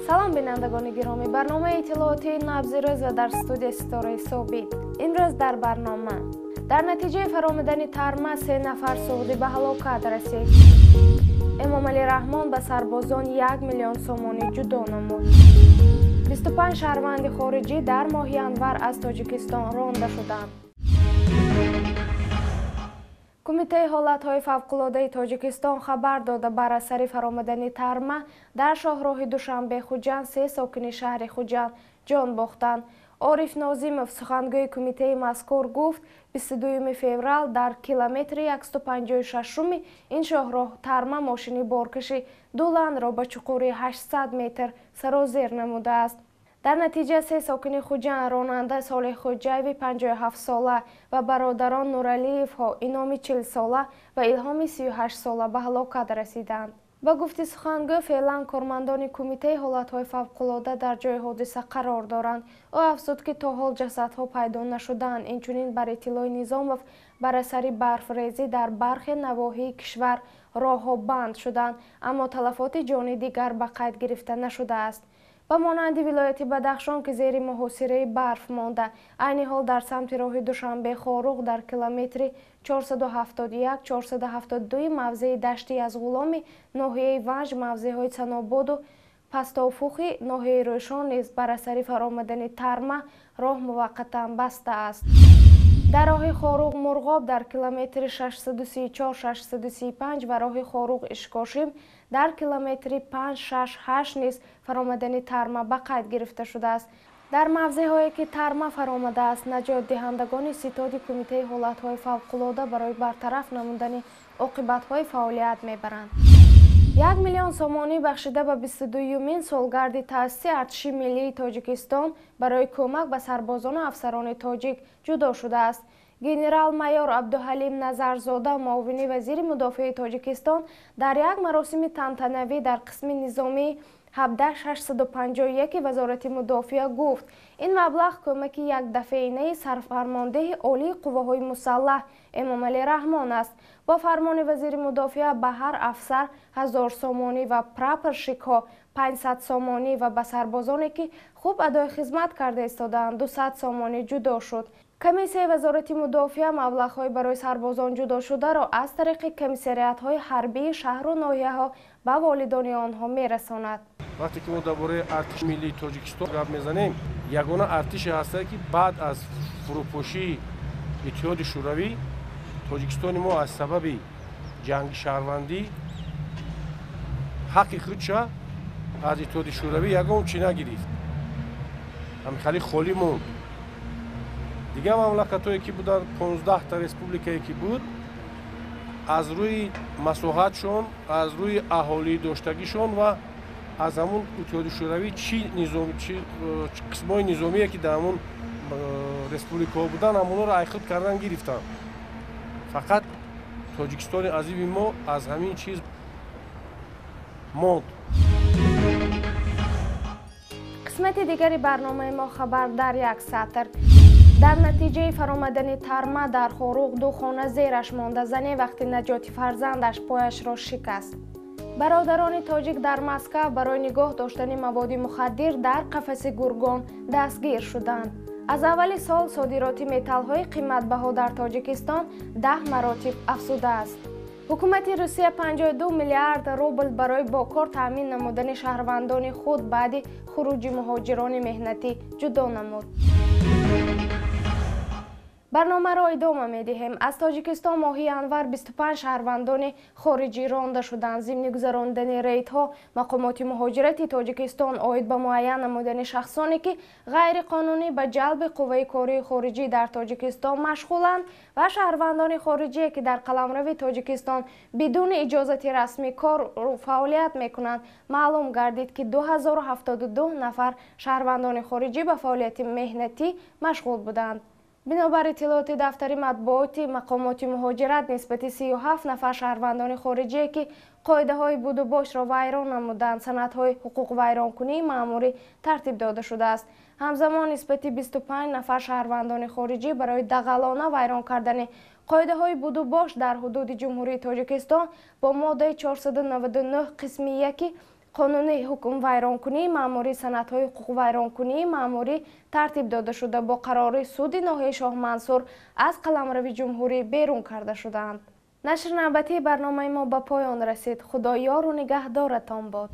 Салом, бинандагони гиромӣ! Барномаи иттилоотии «Набзи рӯз» ва дар студия Ситораи Собит. Имрӯз дар барнома: дар натиҷаи фаромадани тарма се нафар суғдӣ ба ҳалокат расид. Эмомалӣ Раҳмон ба сарбозон 1 миллион сомонӣ ҷудо намуд. 25 шаҳрванди хориҷӣ дар моҳи январ аз Тоҷикистон ронда шуданд. Кумитаи ҳолатҳои фавқулодаи Тоҷикистон хабар дода, бар асари фаромадани тарма дар шоҳроҳи Душанбе Хуҷанд се сокини шаҳри Хуҷанд ҷон бохтанд. Ориф Нозимов, сухангӯи кумитаи мазкур, гуфт, 22 феврал дар километри 156-уми ин шоҳроҳ тарма мошини боркаши дуланро ба чуқурии 800 метр сарозер намудааст. Дар натиҷа се сокини Хуҷанд, ронанда Солеҳ Хоҷаеви 57-сола ва бародарон Нуралиевҳо Иноми 40-сола ва Илҳоми 38-сола ба ҳалокат расиданд. Ба гуфти сухангӯ, феълан кормандони Кумитаи ҳолатҳои фавқулода дар ҷои ҳодиса қарор доранд. Ӯ афзуд, ки то ҳол ҷасадҳо пайдо нашудаанд. Инчунин, бар иттилои Низомов, бар асари барфрезӣ дар бархе навоҳии кишвар роҳҳо банд шуданд, аммо талафоти ҷонӣ дигар ба қайд гирифта нашудааст. Ба монанди вилояти Бадахшон, ки зери муҳосираи барф монда, айни ҳол дар самти роҳи Душанбе Хоруғ дар километри 471, 472 мавзеи Дашти Язғуломи ноҳияи Ванҷ, мавзеъҳои Санободу Пастофухи ноҳияи Рӯшон низ бар асари фаромадани тарма роҳ муваққатан баста аст. Дар роҳи Хоруғ Мурғоб дар километри 634, 635 ва роҳи Хоруғ Ишкошим дар километри 5, 6, 8 низ фаромадани тарма ба қайд гирифта шудааст. Дар мавзеъҳое, ки тарма фаромадааст, наҷотдиҳандагони ситоди Кумитаи ҳолатҳои фавқулода барои бартараф намудани оқибатҳои фаъолият мебаранд. 1 миллион сомонӣ бахшида ба 22-юмин солгарди таъсиси Артиши миллии Тоҷикистон барои кӯмак ба сарбозону афсарони тоҷик ҷудо шудааст. Генерал-майор Абдуҳалим Назарзода, муовини вазири мудофиаи Тоҷикистон, дар як маросими тантанавӣ дар қисми низомии 17651 Вазорати мудофиа гуфт, ин маблағ кӯмаки якдафъаинаи Сарфармондеҳи Олии Қувваҳои Мусаллаҳ Эмомалӣ Раҳмон аст. Бо фармони вазири мудофиа ба ҳар афсар 1000 сомонӣ ва прапорщикҳо 500 сомонӣ ва ба сарбозоне, ки хуб адои хизмат карда истодаанд, 200 сомонӣ ҷудо шуд. Комиссияи Вазорати мудофиа маблағҳои барои сарбозон ҷудошударо аз тариқи комиссариатҳои ҳарбии шаҳру ноҳияҳо ба волидони онҳо мерасонад. Вақте ки мо дар бораи Артиши миллии Тоҷикистон гап мезанем, ягона артише ҳастае, ки баъд аз фурӯпошии Иттиҳоди Шӯравӣ Тоҷикистони мо аз сабаби ҷанги шаҳрвандӣ ҳаққи худша аз Иттиҳоди Шӯравӣ ягон чӣ нагирифт, ҳамихали холӣ монд. Дигар мамлакатҳое, ки буданд, 15-та республикае, ки буд, аз рӯи масоҳатшон, аз рӯи аҳолии доштагишон ва аз ҳамун Иттиҳоди Шӯравӣ чӣ низом, чӣ қисмҳои низомие, ки дар ҳамун республикаҳо буданд, ҳамонҳоро айхуд кардан гирифтанд. Фақат Тоҷикистони азими мо аз ҳамин чиз монд. Қисмати дигари барномаи мо: хабар дар як сатр. Дар натиҷаи фаромадани тарма дар Хоруғ ду хона зераш монда, зане вақти наҷоти фарзандаш пояшро шикаст. Бародарони тоҷик дар Москав барои нигоҳ доштани маводи мухаддир дар қафаси гургон дастгир шуданд. Аз аввали сол содироти металлҳои қиматбаҳо дар Тоҷикистон 10 маротиб афзудааст. Ҳукумати Русия 52 миллиард рубл барои бо кор таъмин намудани шаҳрвандони худ баъди хуруҷи муҳоҷирони меҳнатӣ ҷудо намуд. Барномаро идома медиҳем. Аз Тоҷикистон моҳи январ 25 шаҳрвандони хориҷӣ ронда шуданд. Зимни гузарондани рейдҳо мақомоти муҳоҷирати Тоҷикистон оид ба муайян намудани шахсоне, ки ғайриқонунӣ ба ҷалби қувваи кории хориҷӣ дар Тоҷикистон машғуланд ва шаҳрвандони хориҷие, ки дар қаламрави Тоҷикистон бидуни иҷозати расмӣ кор фаъолият мекунанд, маълум гардид, ки 2072 нафар шаҳрвандони хориҷӣ ба фаъолияти меҳнатӣ машғул буданд. Бинобар иттилооти дафтари матбуоти мақомоти муҳоҷират, нисбати 37 нафар шаҳрвандони хориҷие, ки қоидаҳои будубошро вайрон намуданд, санадҳои ҳуқуқвайронкунии маъмурӣ тартиб дода шудааст. Ҳамзамон нисбати 25 нафар шаҳрвандони хориҷӣ барои дағалона вайрон кардани қоидаҳои будубош дар ҳудуди Ҷумҳурии Тоҷикистон бо моддаи 499 қисми 1 қонуни ҳукмвайронкунии маъмурӣ санадҳои ҳуқуқвайронкунии маъмурӣ тартиб дода шуда, бо қарори суди ноҳияи Шоҳмансур аз қаламрави ҷумҳурӣ берун карда шудаанд. Нашри навбатии барномаи мо ба поён расид. Худо ёру нигаҳдоратон бод.